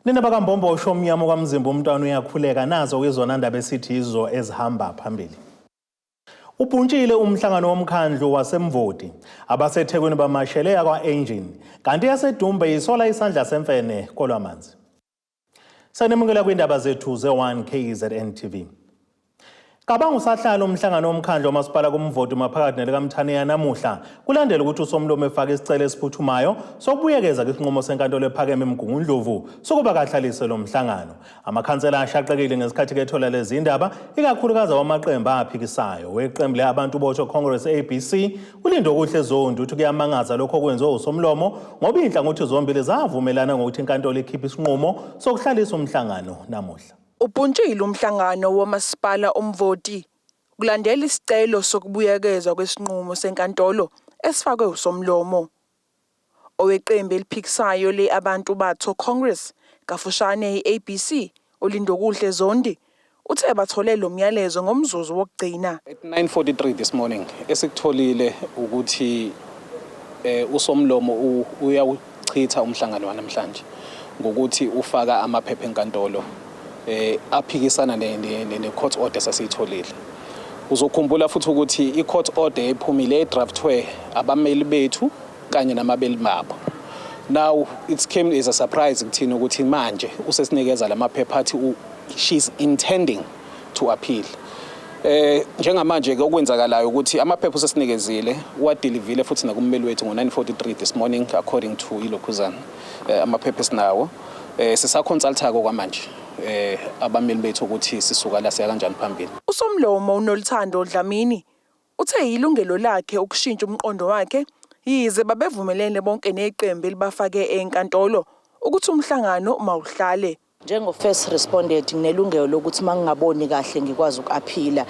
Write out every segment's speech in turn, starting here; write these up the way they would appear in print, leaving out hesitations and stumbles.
Nina bakaMbombosho omnyama kwamzimba umntwana uyakhuleka nazo kwizona ndaba esithi yizo ezihamba phambili. Ubhuntshile umhlangano womkhandlu waseMvoti. AbaseThekwini bamashele yakwa-Engen, kanti yaseDumbe isola isandla semfene kolwamanzi. Sanimukela kwindaba zethu ze-1 KZN TV. Cabanga usahlala umhlangano womkhandlu womasipala kumvoti maphakathi nelikaMthaniya namuhla kulandela ukuthi uSomlomo efake isicelo esiphuthumayo sokubuyekeza kwisinqumo senkantolo ephakeme eMgungundlovu sokuba kahlalise lo mhlangano. Amakhansela ashaqekile ngesikhathi kethola lezi ndaba ikakhulukazi awamaqembu aphikisayo. Weqembu le-Abantu Botsho Congress ABC uLindokuhle Zondi uthi kuyamangaza lokho okwenziwe uSomlomo ngoba iy'nhlangothi zombili zavumelana ngokuthi inkantolo ikhiphe isinqumo sokuhlalisa umhlangano namuhla. Ubhuntshile umhlangano woMasipala uMvoti kulandela isicelo sokubuyekezwa kwesinqumo senkantolo esifakwe uSomlomo. Oweqembu eliphikisayo le-Abantu Batho Congress, kafushane i-ABC, uLindokuhle Zondi, uthe bathole lo myalezo ngomzuzu wokugcina. At 9:43 this morning esikutholile ukuthi uSomlomo uyawuchitha umhlangano wanamhlanje ngokuthi ufaka amaphepha enkantolo aphikisana ne-court order sasiyitholile. Uzokhumbula futhi ukuthi i-court order ephumile edraftwe abameli bethu kanye namabeli babo. Now it came as a surprise kuthina ukuthi manje usesinikeza lamaphepha athi she's intending to appeal. Njengamanje ke okwenzakalayo ukuthi amaphepha usesinikezile uwadelivile futhi nakummeli wethu ngo-9:43 this morning according to ilokhuzana amaphepha esinawo sisaconsulta kwamanje abameli bethu ukuthi sisuka la siya kanjani phambili. USomlomo uNoluthando Dlamini uthe yilungelo lakhe ukushintsha umqondo wakhe yize babevumelene bonke neqembu elibafake enkantolo ukuthi umhlangano mawuhlale. Njengo-first respondent nginelungelo lokuthi uma ngingaboni kahle ngikwazi uku-appeala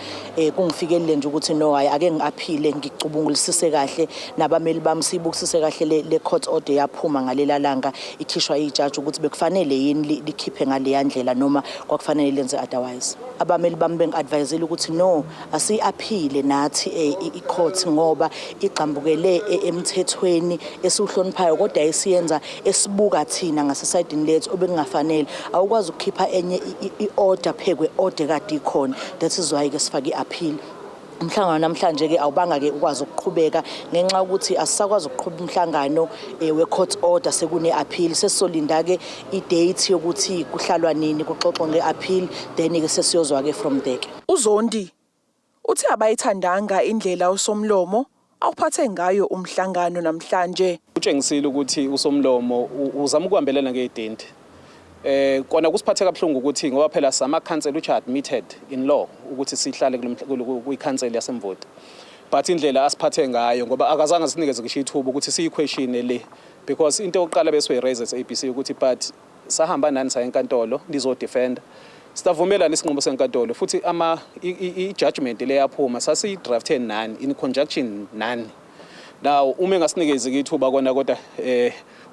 kungifikelele nje ukuthi no hayi ake ngi-appeale ngicubungulisise kahle nabameli bami siyibukisise kahle le court order yaphuma ngalela langa ikhishwa ijaji ukuthi bekufanele yini likhiphe ngaleya ndlela noma kwakufanele lenze otherwise. Abameli bami bengi-advisele ukuthi no asiyi-appeale nathi i-court ngoba igxambukele emthethweni esiwuhloniphayo kodwa esiyenza esibuka thina ngasesayidini lethu obekungafanele. Awukwazi ukukhipha enye i-order phekwe order kade ikhona. That is why ke sifake i-appeal. Umhlangano namhlanje ke awubanga ke ukwazi ukuqhubeka ngenxa yokuthi asisakwazi ukuqhuba umhlangano we-court order sekune-appeal. Sesizolinda ke i-date yokuthi kuhlalwa nini kuxoxwe nge-appeal then ke sesiyozwa ke from there ke. UZondi uthe abayithandanga indlela uSomlomo awuphathe ngayo umhlangano namhlanje. Utshengisile ukuthi uSomlomo uzama ukuhambelana ngedindi. Kona kusiphathe kabuhlungu ukuthi ngoba phela sama council which are admitted in law ukuthi sihlale kwi-council yaseMvoti. But indlela asiphathe ngayo ngoba akazange sinikeze ngisho ithuba ukuthi siyiquestion le because into yokuqala bese raise as ABC ukuthi but sahamba nani saya enkantolo nizodefenda. Sivumelana isinqumo senkantolo futhi ama i-judgment le yaphuma sasiyidrafte nani in conjunction nani. Now uma engasinikezi ithuba kona kodwa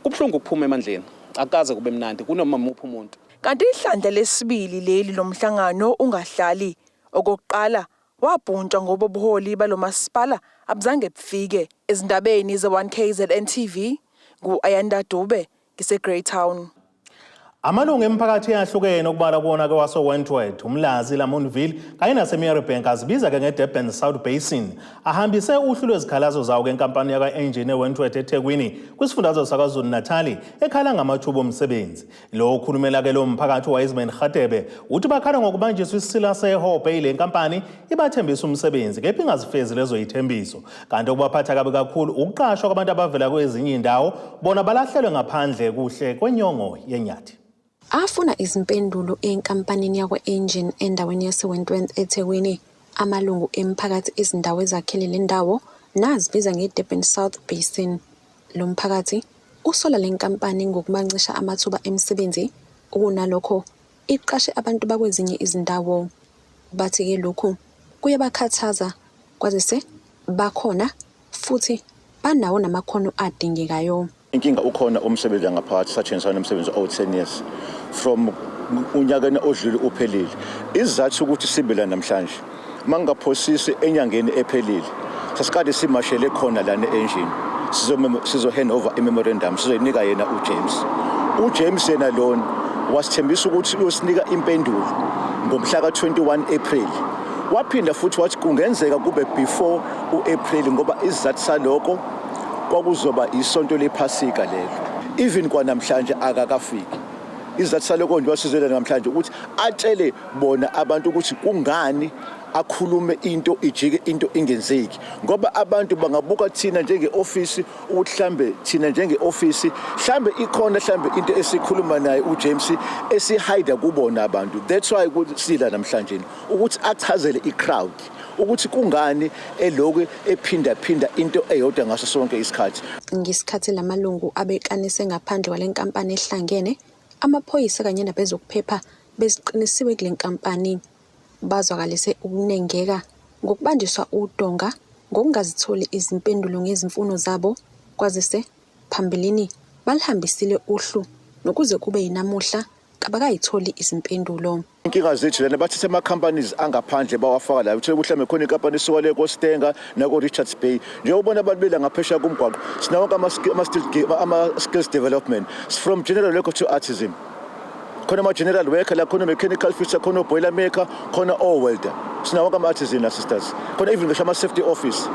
kubuhlungu ukuphuma emandleni akaze kube mnandi kunoma muphi umuntu. Kanti ihlandla lesibili leli lomhlangano ungahlali. Okokuqala wabhuntshwa ngoba ubuholi balomasipala abuzange bufike. Ezindabeni ze-1 KZN TV ngu-Ayanda Dube ngise-Greytown. Amalungu emiphakathi eyahlukene okubala kuwona ke waseWentworth, uMlazi, Lamontville kanye naseMerebank azibiza ke ngeDurban South Basin ahambise uhlu lwezikhalazo zawo ke enkampani yakwa-Engen eWentworth eThekwini kwisifundazwe saKwaZulu-Natali ekhala ngamathuba omsebenzi. Lo okhulumela ke lo mphakathi uWiseman Kgatebe uthi bakhala ngokubanjiswa isisila sehobhe ile nkampani ibathembisa umsebenzi kepha ingazifezi lezo yithembiso. Kanti okubaphatha kabi kakhulu ukuqashwa kwabantu abavela kwezinye indawo bona balahlelwe ngaphandle kuhle kwenyongo yenyathi. Afuna izimpendulo enkampanini yakwa-Engen endaweni yaseWentworth eThekwini. Amalungu emiphakathi ezindawo ezakhele le ndawo nazibiza ngeDurban South Basin. Lo mphakathi usola le nkampani ngokubancisha amathuba emisebenzi, kunalokho iqashe abantu bakwezinye izindawo. Bathi-ke lokhu kuyabakhathaza kwazise bakhona futhi banawo namakhono adingekayo. Inkinga ukhona umsebenzi ngaphakathi satshengisana umsebenzi owu-10 years from unyakeni odlule uphelile. Isizathu sokuthi sibe la namhlanje mangingaphosisi enyangeni ephelile sasikade simashele khona lana e-Engen sizo hand over i-memorandum sizoyinika yena uJames. UJames yena lona Wasithembisa ukuthi uyosinika impendulo ngomhla ka-21 April. Waphinda futhi wathi kungenzeka kube before u-April, ngoba isizathu saloko kwakuzoba isonto lephasika lelo. Even kwanamhlanje akakafiki. Isizathu saloko nje wasizwela namhlanje ukuthi atshele bona abantu ukuthi kungani akhulume into ijike into ingenzeki, ngoba abantu bangabuka thina njenge-ofisi ukuthi mhlambe thina njenge-ofisi mhlambe ikhona mhlambe into esikhuluma naye uJames esihide kubona abantu. That's why sila namhlanje ukuthi achazele i-crowd ukuthi kungani elokhu ephinda phinda into eyodwa ngaso sonke isikhathi. Ngesikhathi lamalungu abekanise ngaphandle kwale nkampani ehlangene, amaphoyisa kanye nabezokuphepha beziqinisiwe kule nkampani. Bazwakalise ukunengeka ngokubanjiswa udonga ngokungazitholi izimpendulo ngezimfuno zabo, kwazise phambilini balihambisile uhlu nokuze kube yinamuhla kabakayitholi izimpendulo. Inkinga zethu lana, bathathe ama-companies angaphandle bawafaka la. Uthole ukuthi mhlawumbe khona inkampani esuka le koStanger nako-Richards Bay. Njengoba abantu bela ngaphesheya kumgwaqo, sinawo wonke ama-skills development from general worker to artisan. Khona ama-general worker la, khona mechanical fitter, khona o-boiler maker, khona o-welder. Sinawo wonke ama-artisan assistants, khona even ngisho ama-safety office.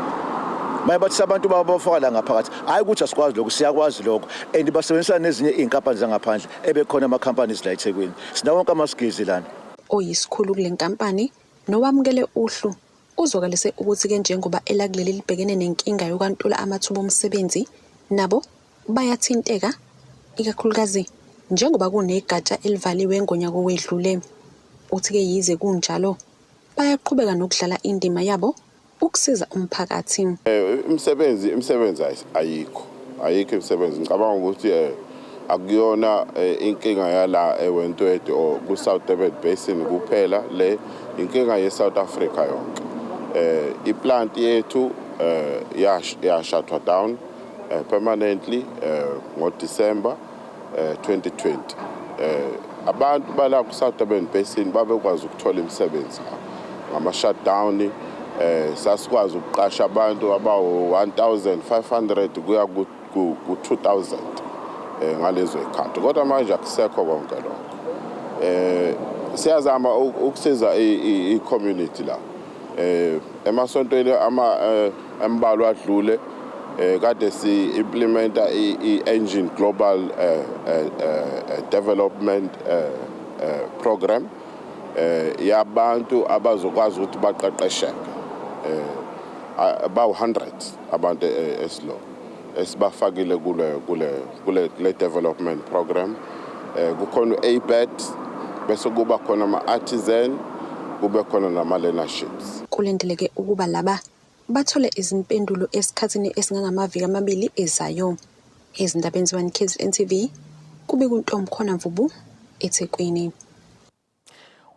Maye bathi abantu bafaka la ngaphakathi. Hhayi ukuthi asikwazi lokho, siyakwazi lokho, and basebenzisana nezinye iy'nkampani zangaphandle ebekhona ama-companies la eThekwini. Sinawo wonke ama-skills lana. Oyisikhulu kule nkampani nowamukele uhlu uzwakalise ukuthi-ke njengoba elakuleli libhekene nenkinga yokwantula amathuba omsebenzi, nabo bayathinteka, ikakhulukazi njengoba kunegatsha elivaliwe ngonyaka owedlule. Uthi-ke yize kunjalo, bayaqhubeka nokudlala indima yabo ukusiza umphakathi. Imisebenzi ayikho, ayikho imisebenzi. Ngicabanga ukuthi akuyona inkinga yala eWentworth or ku South Durban Basin kuphela, le inkinga ye South Africa yonke. Iplant yethu ya shutwa down permanently ngo December 2020. Abantu bala ku South Durban Basin babekwazi ukuthola imisebenzi ngama shutdown. Sasikwazi ukuqasha abantu abawu 1500 kuya ku 2000 ngalezo zikhathi, kodwa manje akusekho konke lokho. Siyazama ukusiza i-community la. Emasontweni ama embalwa adlule kade si implementa i-Engen Global Development Program yabantu abazokwazi ukuthi baqeqesheke bawu 100 abantu esilo esibafakile kule development program. Kukhona u-ABET, bese kuba khona ama-artisan, kube khona nama-learnerships. Kulindeleke ukuba laba bathole izimpendulo esikhathini esingangamaviki 2 ezayo. Ezindabeni ze-1 KZN TV, kube kuNtomkhona Mvubu, eThekwini.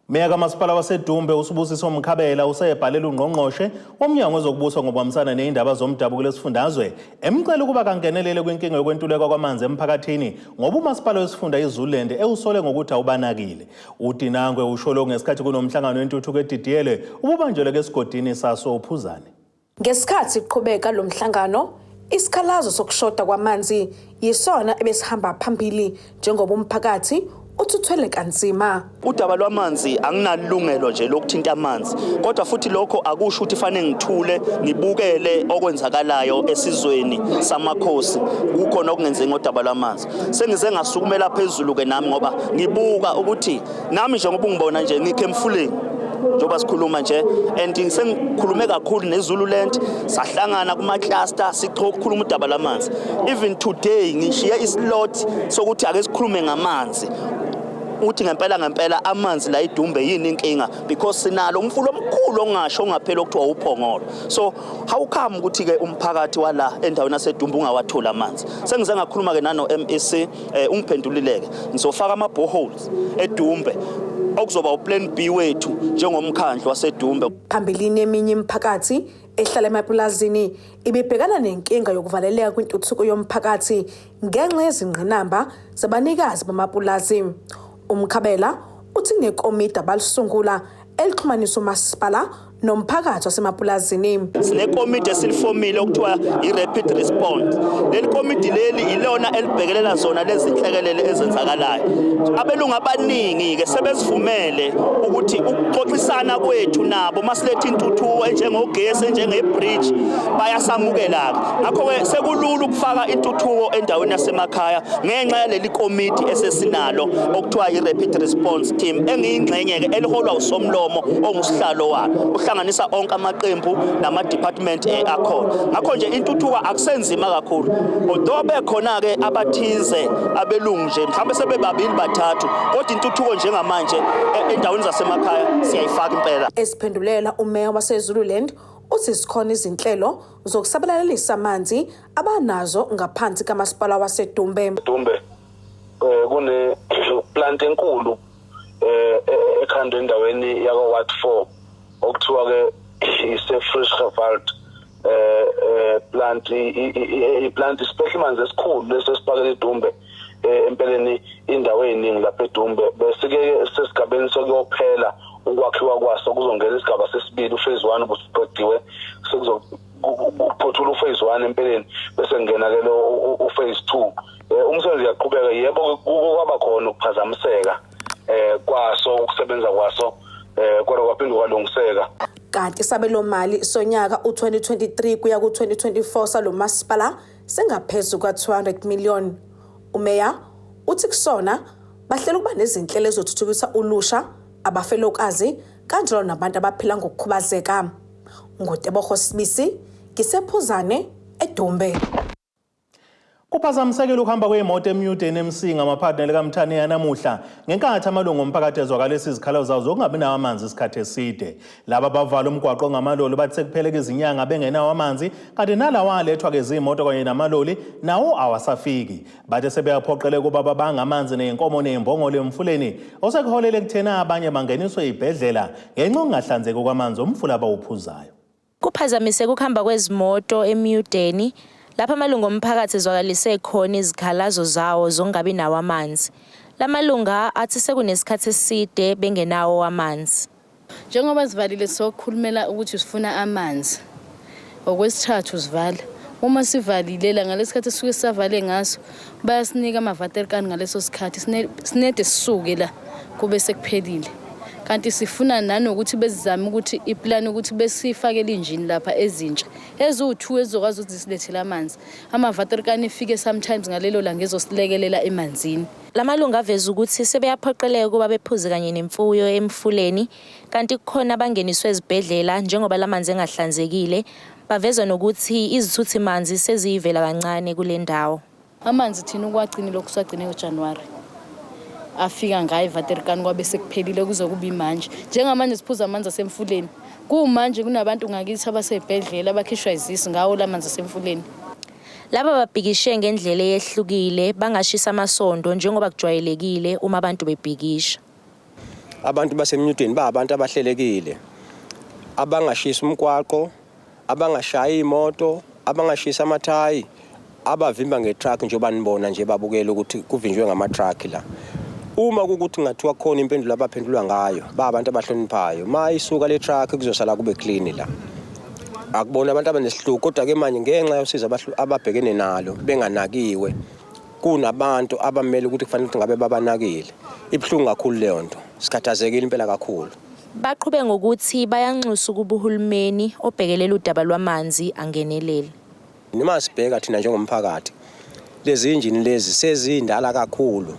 Meya kamasipala waseDumbe uSibusiso Mkhabela usebhalela ungqongqoshe womnyango wezokubusa ngokubambisana nezindaba zomdabu kulesifundazwe, emcela ukuba kangenelele kwinkinga yokwentuleka kwamanzi emphakathini, ngoba umasipala wesifunda iZululand ewusole ngokuthi awubanakile. UDinangwe usho lokhu ngesikhathi kunomhlangano wentuthuko edidiyelwe ububanjelwe esigodini sasoPhuzane. Ngesikhathi kuqhubeka lo mhlangano, isikhalazo sokushoda kwamanzi yisona ebesihamba phambili njengoba umphakathi uthuthwele kanzima. Udaba lwamanzi, anginalungelo nje lokuthinta amanzi, kodwa futhi lokho akusho ukuthi fanele ngithule ngibukele okwenzakalayo esizweni samakhosi kukhona okungenzeki ngodaba lwamanzi. Sengize ngasukumela phezulu ke nami, ngoba ngibuka ukuthi nami njengoba ungibona nje ngikhe emfuleni njengoba sikhuluma nje, and sengikhulume kakhulu neZululand, sahlangana kuma-cluster sikhuluma udaba lwamanzi. Even today ngishiye islot sokuthi ake sikhulume ngamanzi, uthi ngempela ngempela amanzi la iDumbe yini inkinga, because sinalo umfula omkhulu ongasho ongapheli okuthiwa uPhongolo. So how come ukuthi ke umphakathi wala endaweni yaseDumbe ungawatholi amanzi? Sengize ngakhuluma ke nano MEC, ungiphendulileke, ngizofaka ama boreholes eDumbe, okuzoba uplan B wethu njengomkhandlu waseDumbe. Phambilini eminye imiphakathi ehlala emapulazini ibibhekana nenkinga yokuvaleleka kwintuthuko yomphakathi ngenxa yezingqinamba zabanikazi bamapulazi. UMkhabela uthi kunekomidi abalisungula elixhumanisa umasipala nomphakathi wasemapulazini. Sinekomidi esilifomile okuthiwa i-rapid response. Leli komidi leli ilona elibhekelela zona lezi nhlekelele ezenzakalayo. Abelungu abaningi-ke sebezivumele ukuthi ukuxoxisana kwethu nabo masiletha intuthuko enjengogesi, enjenge-bridge, bayasamukela-ke. Ngakho-ke sekulula ukufaka intuthuko endaweni yasemakhaya ngenxa yaleli komidi esesinalo okuthiwa i-rapid response team, engiyingxenye-ke, eliholwa usomlomo ongusihlalo walo, uhlanganisa onke amaqembu nama-department akhona. Ngakho nje intuthuko akusenzima kakhulu, although bekhona-ke abathize abelungu nje mhlawumbe sebebabili bathathu, kodwa intuthuko njengamanje endaweni zasemakhaya siyayifaka impela. Esiphendulela umeya waseZululand uthi zikhona izinhlelo zokusabalalisa amanzi abanazo ngaphansi kamasipala waseDumbe. Dumbe kune plant enkulu ekhandwe endaweni yaka Ward 4 okuthiwa ke ise Frischgewalt plant. I plant isiphehla amanzi esikhulu lesesipakele iDumbe, empeleni indawo eziningi lapha eDumbe. Bese ke sesigabeni sokuyophela ukwakhiwa kwaso, kuzongena isigaba sesibili. Uphase 1 ubusuqediwe, sekuzo kuphothula uphase 1 empeleni, bese kungena ke lo uphase 2. Umsebenzi uyaqhubeka. Yebo, kwaba khona ukuphazamiseka kwaso ukusebenza kwaso, kodwa kwaphinde kwalungiseka. Kanti isabelo mali sonyaka u-2023 kuya ku-2024 salo masipala singaphezu kwa-200 million. Umeya uthi kusona bahlela ukuba nezinhlelo ezothuthukisa ulusha, abafelokazi kanjalo nabantu abaphila ngokukhubazeka. NguTebogo Sibisi, ngisephuzane eDumbe. Kuphazamisekile ukuhamba kwey'moto eMuden eMsinga ngamaphakathi likaMthaniya namuhla ngenkathi amalungu omphakathi ezwakalisa izikhalo zawo zokungabi nawo amanzi isikhathi eside. Laba bavala umgwaqo ngamaloli bathi sekupheleke izinyanga bengenawo amanzi, kanti nalawa alethwa-ke ziy'moto kanye namaloli nawo awasafiki. Bathe sebeyaphoqeleka ukuba babanga amanzi ney'nkomo ney'mbongolo emfuleni, osekuholele ekutheni abanye bangeniswe ey'bhedlela ngenxa yokungahlanzeki kwamanzi omfula abawuphuzayo. Kuphazamise ukuhamba kwezimoto eMuden lapho amalungu omphakathi ezwakalise khona izikhalazo zawo zokungabi nawo amanzi. La malunga athi sekunesikhathi eside bengenawo amanzi. Njengoba sivalile sokukhulumela ukuthi sifuna amanzi. Okwesithathu sivala. Uma sivalile la ngalesikhathi esisuke sisavale ngaso, bayasinika ama-waterkan ngaleso sikhathi, sinede sisuke la kube sekuphelile. Kanti sifuna nanokuthi bezizame ukuthi iplani ukuthi besifakele injini lapha ezintsha eziwu-2 ezizokwazi ukuthi zisilethele amanzi. Ama-waterkan ifike sometimes ngalelo langa ezosilekelela emanzini. La malungu aveza ukuthi sebeyaphoqeleka ukuba bephuze kanye nemfuyo emfuleni, kanti kukhona abangeniswe ezibhedlela njengoba lamanzi engahlanzekile. Baveza nokuthi izithuthi manzi seziyivela kancane kule ndawo. Amanzi thina ukuwagcina lokhu siwagcine ngoJanuwari. Afika ngayo iwaterkan kwabe sekuphelile kuze kube imanje. Njengamanje siphuza amanzi asemfuleni. Kumanje kunabantu ngakithi abasey'bhedlela abakhishwa izisu ngawo la manzi asemfuleni. Laba babhikishe ngendlela eyehlukile, bangashisa amasondo njengoba kujwayelekile uma abantu bebhikisha. Abantu baseMuden ba abantu abahlelekile, abangashisa umgwaqo, abangashayi imoto, abangashisa amathayi, abavimba ngetruck njengoba nibona nje babukela ukuthi kuvinjwe ngama-truck la. Uma kukuthi ngathiwa khona impendulo abaphendulwa ngayo, ba abantu abahloniphayo. Ma isuka le truck kuzosala kube clean la. Akubona abantu abanesihluku, kodwa ke manje ngenxa yosizo ababhekene nalo benganakiwe, kunabantu abamele ukuthi kufanele ukuthi ngabe babanakile. Ibuhlungu kakhulu leyo nto, sikhathazekile impela kakhulu. Baqhube ngokuthi bayanxusa ukuba uhulumeni obhekelela udaba lwamanzi angenelele. Noma sibheka thina njengomphakathi, lezi injini lezi sezindala kakhulu,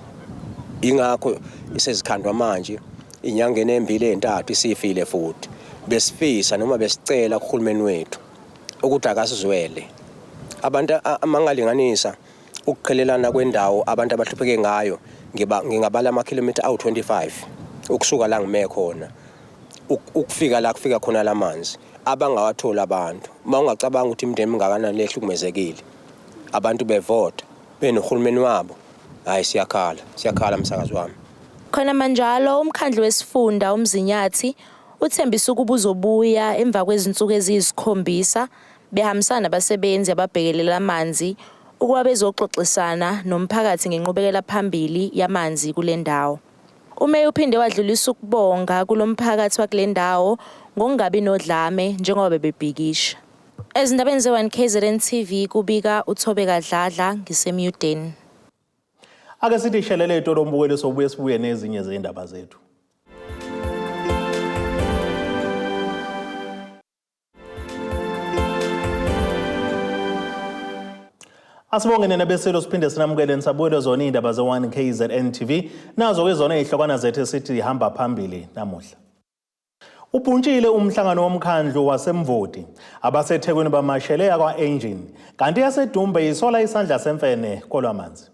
ingakho sezikhandwa manje inyangeni embili ezintathu isifile futhi. Besifisa noma besicela kuhulumeni wethu ukuthi akasizwele. Abantu amangalinganisa ukuqhelelana kwendawo abantu abahlupheke ngayo, ngingabala amakhilomitha awu-25 ukusuka la ngime khona ukufika la kufika khona lamanzi abangawatholi abantu. Uma ungacabanga ukuthi imindeni emingakanani lehlukumezekile, abantu bevota benohulumeni wabo, hhayi, siyakhala, siyakhala msakazi wami. Khona manjalo umkhandlu wesifunda uMzinyathi uthembisa ukuba uzobuya emva kwezinsuku eziyisikhombisa behambisana nabasebenzi ababhekelela amanzi ukuba bezoxoxisana nomphakathi ngenqubekela phambili yamanzi kule ndawo. Umeya uphinde wadlulisa ukubonga kulo mphakathi wakule ndawo ngokungabi nodlame njengoba bebebhikisha. Ezindabeni ze-1 KZN TV kubika uThobeka Dladla ngiseMuden. Ake sithi shelele itolo mbukeli sobuye sibuye nezinye zezindaba zethu. Asibonge nina beselo siphinde sinamukele nisabuyele zona iy'ndaba ze-1 KZN TV nazo-ke zona iy'hlokwana zethu esithi zihamba phambili namuhla. Ubhuntshile umhlangano womkhandlu waseMvoti. AbaseThekwini bamashele yakwa-Engen kanti yaseDumbe isola isandla semfene kolwamanzi.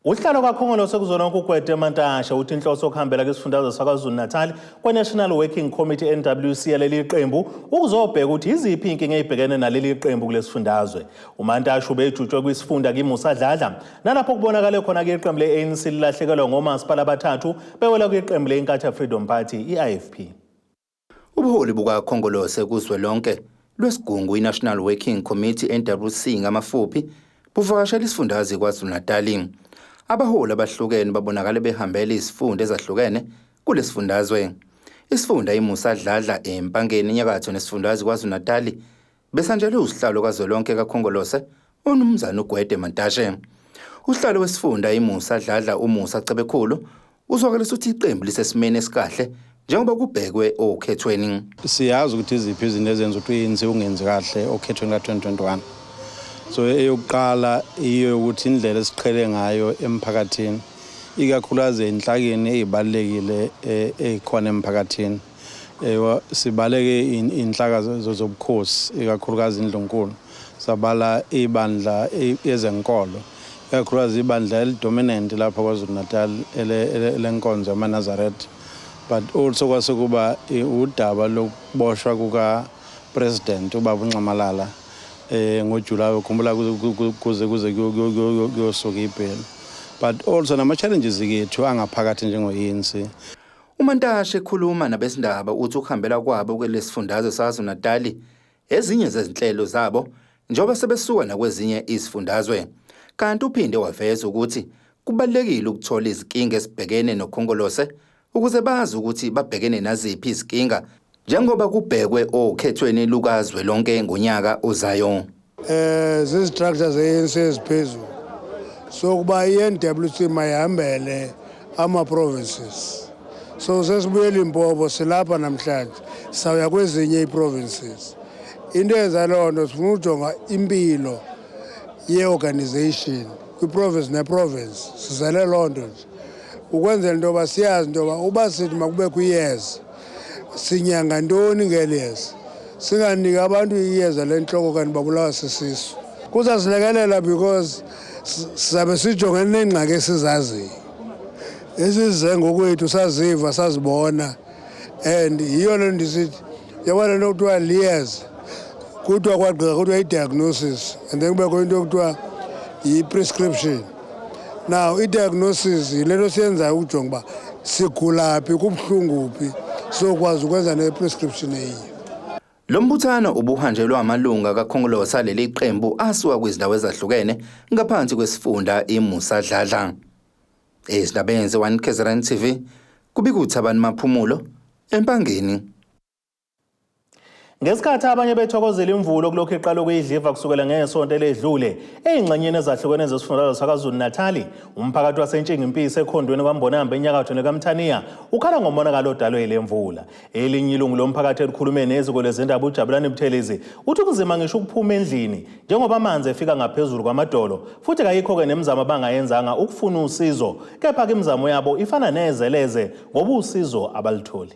Uhlalo kaKhongolose kuzwelonke uGwede Mantashe uthi inhloso yokuhambela kwisifundazwe saKwaZulu-Natal kwe-National Working Committee NWC yaleli qembu ukuzobheka ukuthi yiziphi iy'nkinga ey'bhekene naleli qembu kulesifundazwe. UMantashe ubejutshwe kwisifunda kiMusa Dladla nalapho kubonakale khona ke iqembu le-ANC lilahlekelwa ngomasipala abathathu bewela kwiqembu le-Inkatha Freedom Party i-IFP. Ubuholi bukaKhongolose kuzwelonke lwesigungu iNational Working Committee NWC ngamafuphi buvakashela isifundazwe KwaZulu-Natali. Abaholi abahlukene babonakale behambela izifunda ezahlukene kulesifundazwe. Isifunda iMusa Dladla eMpangeni enyakatho nesifundazwe KwaZulu-Natali besanjelwe usihlalo kazwelonke kaKhongolose uNumzane uGwede Mantashe. Usihlalo wesifunda iMusa Dladla uMusa Cebekhulu uzwakalisa ukuthi iqembu lisesimeni esikahle njengoba kubhekwe okhethweni. Siyazi ukuthi iziphi izinto ezenza ukuthi uyenze ungenzi kahle okhethweni ka-2021. So eyokuqala iyo yokuthi indlela esiqhele ngayo emphakathini ikakhulukazi enhlakeni ezibalulekile ezikhona emphakathini. Ewa sibaleke inhlaka zobukhosi ikakhulukazi indlunkulu sabala ibandla ezenkolo ikakhulukazi ibandla elidominant lapha KwaZulu-Natal elenkonzo yamaNazaretha but also kwase kuba udaba lokuboshwa kuka president ubaba uNxamalala ngoJuly ukhumbula kuze kuze kuyosuka ibheli but also nama challenges kethu angaphakathi njengo-ANC. UMantashe ekhuluma nabezindaba uthi ukuhambela kwabo kwelesifundazwe saKwaZulu-Natali ezinye zezinhlelo zabo njengoba sebesuka nakwezinye izifundazwe. Kanti uphinde waveza ukuthi kubalulekile ukuthola izinkinga ezibhekene noKhongolose ukuze bazi ukuthi babhekene naziphi izinkinga njengoba kubhekwe okhethweni lukazwelonke ngonyaka ozayo. Zistructure ze-ANC eziphezulu sokuba i-NWC mayihambele ama-provinces, so sesibuye Limpopo, silapha namhlanje, sawuya kwezinye ii-provinces. Into eyenza loo nto, sifuna ujonga impilo ye-organization kwi-province ne-province. Sizele loo nto nje ukwenzela into yoba siyazi into yoba uba sithi makubekho iyeza, sinyanga ntoni ngeli yeza, singaniki abantu iyeza lentloko kanti babulawa sisisu. Kuzasilekelela because sizabe sijongene neengxaki esizaziyo, esize ngokwethu, saziva, sazibona, and yiyo le nto ndisithi yabona le nto kuthiwa liyeza, kuthiwa kwagqirha kuthiwa i-diagnosis and then kubekho into ekuthiwa yi-prescription. Now i-diagnosis yile nto siyenzayo ukujonga uba sigula phi, kubuhlungu phi, sokwazi ukwenza ne-prescription eyiyo. Lo mbuthano ubuhanjelwa amalunga kaKhongolose aleli qembu asuka kwizindawo ezahlukene ngaphansi kwesifunda iMusa Dladla. Ezindabeni ze-1 KZN TV kubika uThabani Maphumulo eMpangeni. Ngesikhathi abanye bethokozela imvulo kulokhu iqala ukuyidliva kusukela ngesonto eledlule ey'ngxenyeni ezahlukene zesifundazwe saKwaZulu-Natali, umphakathi waseNtshingimpisi ekhondweni kwaMbonambi enyakatho nekaMthaniya ukhala ngomonakalo odalwe yile mvula. Elinye ilungu lomphakathi elikhulume neziko lezindaba uJabulani Buthelezi uthi kunzima ngisho ukuphuma endlini njengoba amanzi efika ngaphezulu kwamadolo futhi kayikho-ke nemizamo abangayenzanga ukufuna usizo, kepha-ke imizamo yabo ifana nezeleze ngoba usizo abalutholi.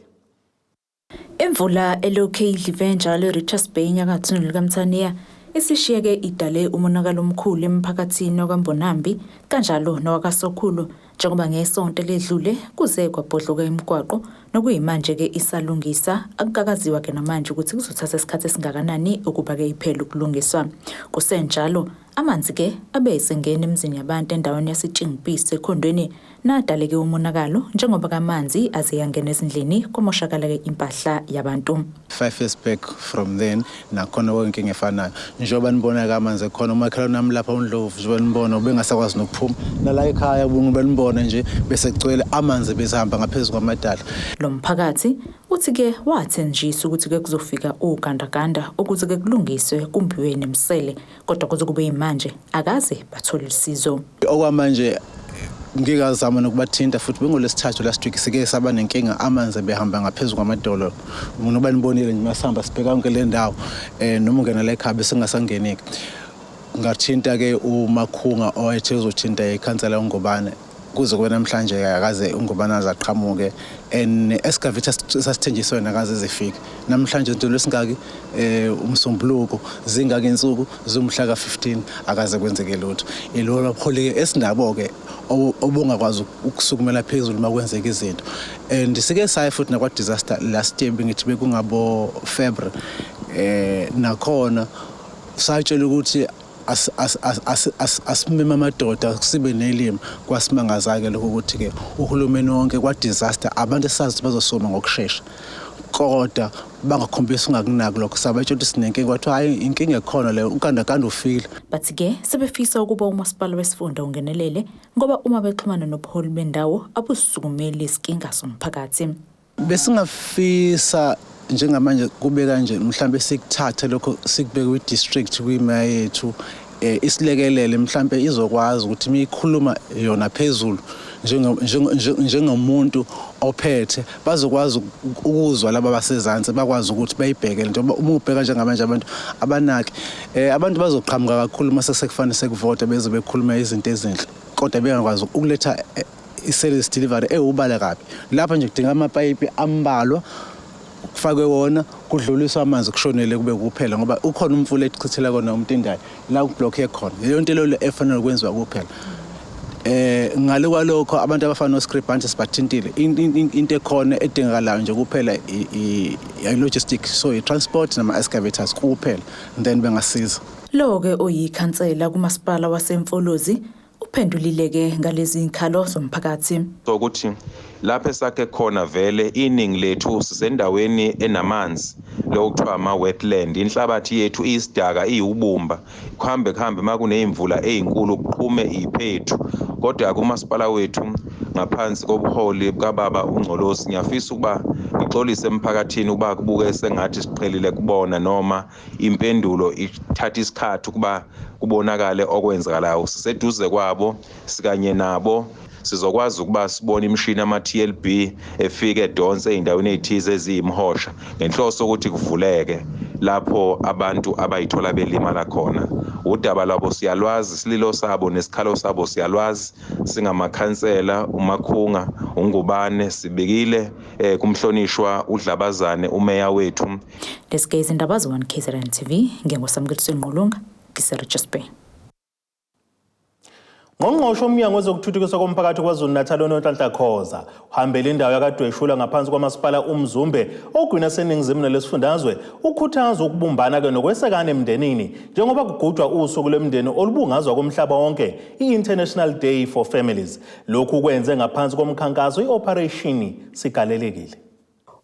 Imvula elokhu idlive njalo eRichards Bay enyakatho nelikamthaniya isishiyeke idale umonakalo omkhulu emphakathini wakwaMbonambi kanjalo nowakaSokhulu njengoba ngesonto eledlule kuze kwabhodloka imigwaqo nokuyimanje-ke isalungisa akukakaziwa-ke namanje ukuthi kuzothatha isikhathi esingakanani ukuba-ke iphele ukulungiswa. Kusenjalo amanzi-ke abe esengena emizini yabantu endaweni yaseTshingipisi ekhondweni nadaleke umonakalo njengoba kamanzi aze yangena ezindlini kwamoshakala-ke impahla yabantu. 5 years back from then nakhona kwinkinga efanayo, njengoba nibona-ke amanzi ekhona. Umakhelwane wami lapha uNdlovu, njengoba nibona, ubengasakwazi nokuphuma. ephuma nala ekhaya benibona nje bese kugcwele amanzi besihamba ngaphezu kwamadala. Lo mphakathi uthi-ke wathenjiswa ukuthi-ke kuzofika ugandaganda ukuze-ke kulungiswe kumbiwe nemisele kodwa kuze kube yimanje akaze bathole usizo. Okwamanje ngikazama nokubathinta futhi bengolwesithathu last week sike saba nenkinga amanzi ebehamba ngaphezu kwamadolo noba nibonile nje masihamba sibheka yonke le ndawo um noma ungena la ekhaya besingasangeneki ngathinta-ke umakhunga owayethe uzothinta ikhansela ungobane kuze kube namhlanje akaze ungobane aze aqhamuke and excavator sasithenjiswe yona akaze zifike namhlanje into lwesingaki eh umsombuluko zingaki insuku zomhla ka-15 akaze kwenzeke lutho ilona buholi esinabo ke obungakwazi ukusukumela phezulu uma kwenzeka izinto and sike saye futhi nakwa disaster last year bengithi bekungabo February eh nakhona satshela ukuthi asimeme amadoda sibe nelimi kwasimangaza-ke lokho ukuthi-ke uhulumeni wonke kwa-disaster abantu esazi bazosoma ngokushesha kodwa bangakhombisi ungakunaki lokho sabatshela ukuthi sinenkinga kwathiwa hhayi inkinga ekhona leyo ukandakanda ufile. Bathi-ke sebefisa ukuba umasipala wesifunda ungenelele ngoba uma bexhumana nobuholi bendawo abusukumeli izinkinga zomphakathi. Besingafisa njengamanje kube kanje mhlambe sikuthathe lokho sikubeke kwi-district kwimeya yethu eh, isilekelele mhlambe izokwazi ukuthi miyikhuluma yona phezulu njengomuntu ophethe bazokwazi ukuzwa laba basezansi bakwazi ukuthi bayibheke lento uma ubheka njengamanje abantu abanaki eh abantu bazoqhamuka kakhulu uma sekufanele sekuvota beze bekhuluma izinto ezinhle kodwa bengakwazi ukuletha eh, i-service delivery ewubala kabi lapha nje kudinga amapayipi ambalwa kufakwe wona kudluliswa amanzi kushonele kube kuphela ngoba ukhona umfula echithela kona umtindayo la kublock ekhona leyo nto leyo efanele kwenziwa kuphela eh ngale kwalokho abantu abafana no-script manje sibathintile into ekhona edingakalayo nje kuphela i-logistic so i-transport nama-excavators kuphela then bengasiza. Lo-ke oyikhansela kumasipala waseMfolozi Uphendulile-ke ngalezi zikhalo zomphakathi. Sokuthi lapho esakhe khona vele iningi lethu sisendaweni enamanzi lokuthiwa ama-wetland inhlabathi yethu iyisidaka iyiwubumba kuhambe kuhambe uma kuney'mvula ey'nkulu kuqhume iy'phethu kodwa kumasipala wethu ngaphansi kobuholi bukababa ungcolosi ngiyafisa ukuba ngixolise emphakathini ukuba kubuke sengathi siqhelile kubona noma impendulo ithatha isikhathi ukuba kubonakale okwenzakalayo siseduze kwabo sikanye nabo sizokwazi ukuba sibone imishini ama-TLB efike edonse ey'ndaweni ey'thize eziyimhosha ngenhloso ukuthi kuvuleke lapho abantu abayithola belimala khona udaba lwabo siyalwazi isililo sabo nesikhalo sabo siyalwazi singamakhansela umakhunga ungubane sibikile eh kumhlonishwa udlabazane umeya wethu Lezi-ke izindaba ze-1 KZN TV nginguSamukeliso Ngqulunga ngiseRichards Bay. Ngqongqoshe womnyango wezokuthuthukiswa komphakathi KwaZulu-Natal uNonhlanhla Khoza uhambele indawo yakadweshula ngaphansi kwamasipala uMzumbe ogwini aseningizimu nalesifundazwe ukhuthaza ukubumbana-ke nokwesekana emndenini njengoba kugujwa usuku lwemndeni olubungazwa komhlaba wonke i-International Day for Families. Lokhu kwenze ngaphansi komkhankaso i-Operation Sigalelekile.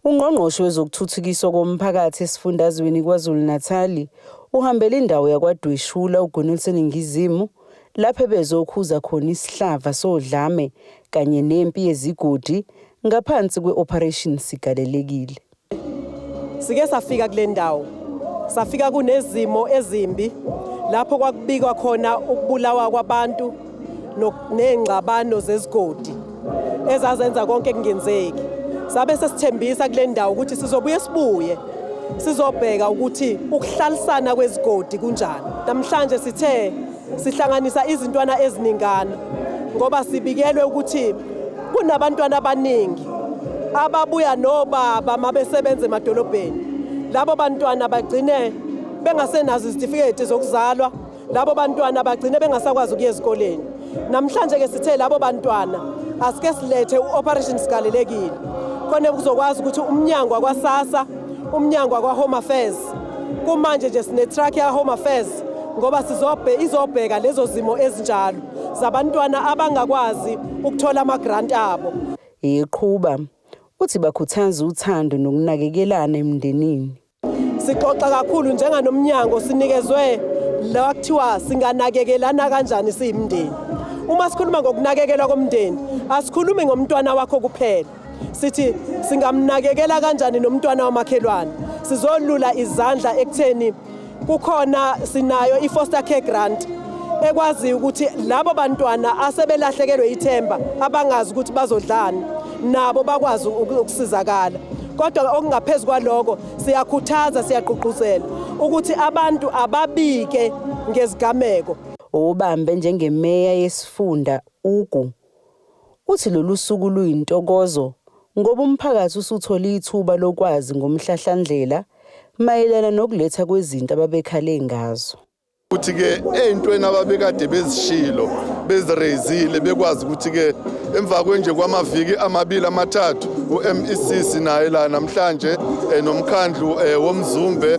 UNgqongqoshe wezokuThuthukiswa koMphakathi esifundazweni KwaZulu-Natali uhambele indawo yakwaDweshula ogwini oluseningizimu lapho ebezokhuza khona isihlava sodlame kanye nempi yezigodi ngaphansi kwe-Operation Sigalelekile. Sike safika kule ndawo safika kunezimo ezimbi lapho kwakubikwa khona ukubulawa kwabantu ney'ngxabano zezigodi ezazenza konke kungenzeki. Sabe sesithembisa kule ndawo ukuthi sizobuye sibuye sizobheka ukuthi ukuhlalisana kwezigodi kunjani. Namhlanje sithe sihlanganisa izintwana eziningana ngoba sibikelwe ukuthi kunabantwana abaningi ababuya nobaba mabesebenza emadolobheni. Labo bantwana bagcine bengasenazo izitifiketi zokuzalwa labo bantwana bagcine bengasakwazi ukuya ezikoleni namhlanje ke sithe labo bantwana asike silethe u-operation sigalelekile khona kuzokwazi ukuthi umnyango wakwaSASSA umnyango wakwa-home affairs kumanje nje sine-truck ya-home affairs ngoba sizobhe izobheka lezo zimo ezinjalo zabantwana abangakwazi ukuthola ama-grant abo. Eqhuba, uthi bakhuthaza uthando nokunakekelana emndenini. Sixoxa kakhulu njenganomnyango sinikezwe la kuthiwa singanakekelana kanjani siyimndeni. Uma sikhuluma ngokunakekelwa komndeni, asikhulumi ngomntwana wakho kuphela. Sithi singamnakekela kanjani nomntwana wamakhelwane. Sizolula izandla ekutheni kukhona sinayo i-foster care grant ekwaziyo ukuthi labo bantwana asebelahlekelwe ithemba abangazi ukuthi bazodlani nabo bakwazi ukusizakala. Kodwa okungaphezu kwaloko siyakhuthaza siyagqugquzela ukuthi abantu ababike ngezigameko. Obambe njengemeya yesifunda Ugu uthi lolu suku luyintokozo ngoba umphakathi usuthole ithuba lokwazi ngomhlahlandlela mayelana nokuletha kwezinto ababekhale ngazo. Ukuthi ke ey'ntweni ababekade bezishilo bezireyizile bekwazi ukuthi ke emva kwenje kwamaviki amabili amathathu u-MEC sinaye la namhlanje eh, nomkhandlu eh, womzumbe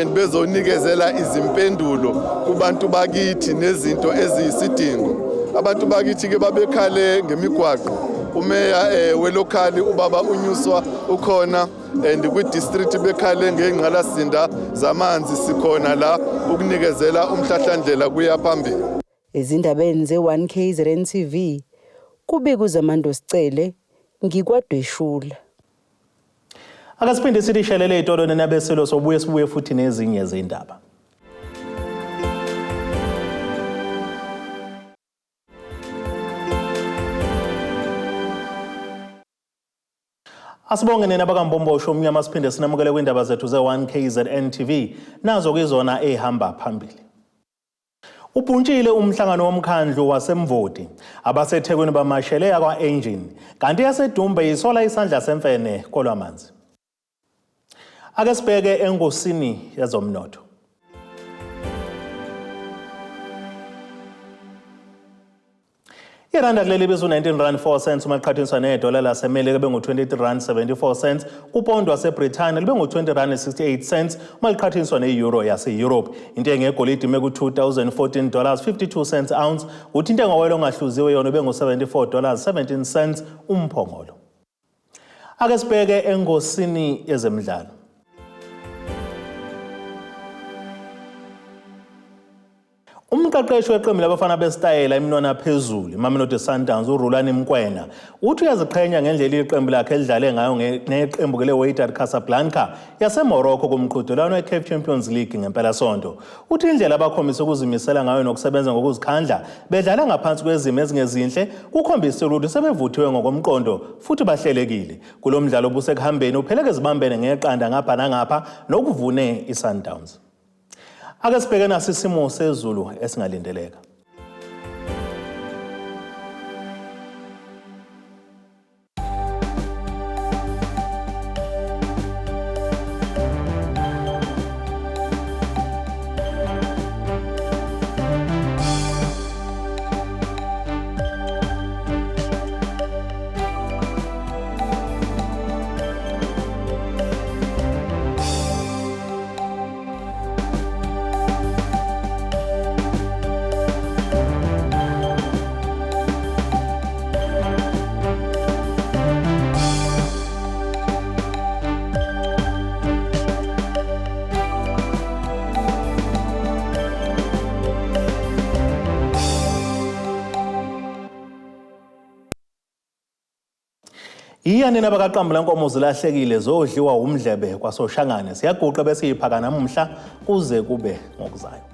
and bezonikezela izimpendulo kubantu bakithi nezinto eziyisidingo. Abantu bakithi ke babekhale ngemigwaqo umeya eh, welokhali ubaba uNyuswa ukhona and kwi-district bekhale ngey'ngqalasizinda zamanzi sikhona la ukunikezela umhlahlandlela kuya phambili. Ezindabeni ze-1 KZN TV, kubika uZamando Sicele, ngikwadweshula. Ake siphinde sithi shelele ey'tolo nenabesilo sobuye sibuye futhi nezinye zindaba. Asibonge nina bakaMbombosho omnyama siphinde sinamukele kwindaba zethu ze-1 KZN TV nazo kizona ehamba phambili. Ubhuntshile umhlangano womkhandlu waseMvoti. AbaseThekwini bamashele yakwa-Engen kanti yaseDumbe isola isandla semfene kolwamanzi. Ake sibheke engosini yezomnotho. Iranda kuleli bizu 19 rand 4 cents uma liqhathaniswa nedola laseMelika bengu-23 rand 74 cents, kupondi waseBrithani libe ngu-20 rand 68 cents uma liqhathaniswa ne-euro yase-Europe. Intengo yegolide ime ku-2014 dollars 52 cents ounce, kuthi intengo woyela ongahluziwe yona ube ngu-74 dollars 17 cents umphongolo. Ake sibheke engosini yezemidlalo. Umqeqeshi weqembu labafana besitayela iminwana phezulu iMamelodi Sundowns uRulani Mkwena uthi uyaziqhenya ngendlela iqembu lakhe elidlale ngayo neqembu le-Wydad Casablanca yaseMorocco kumqhudelwano weCAF Champions League ngempelasonto. Uthi indlela abakhombise ukuzimisela ngayo nokusebenza ngokuzikhandla bedlala ngaphansi kwezimo ezingezinhle kukhombise ukuthi sebevuthiwe ngokomqondo futhi bahlelekile. Kulo mdlalo obusekuhambeni upheleke zibambene ngeqanda ngapha nangapha nokuvune iSundowns. Ake sibheke nasi isimo sezulu esingalindeleka. Iya nina bakaqambula nkomo zilahlekile zodliwa umdlebe kwaSoshangane. Siyaguqa bese yiphaka namuhla kuze kube ngokuzayo.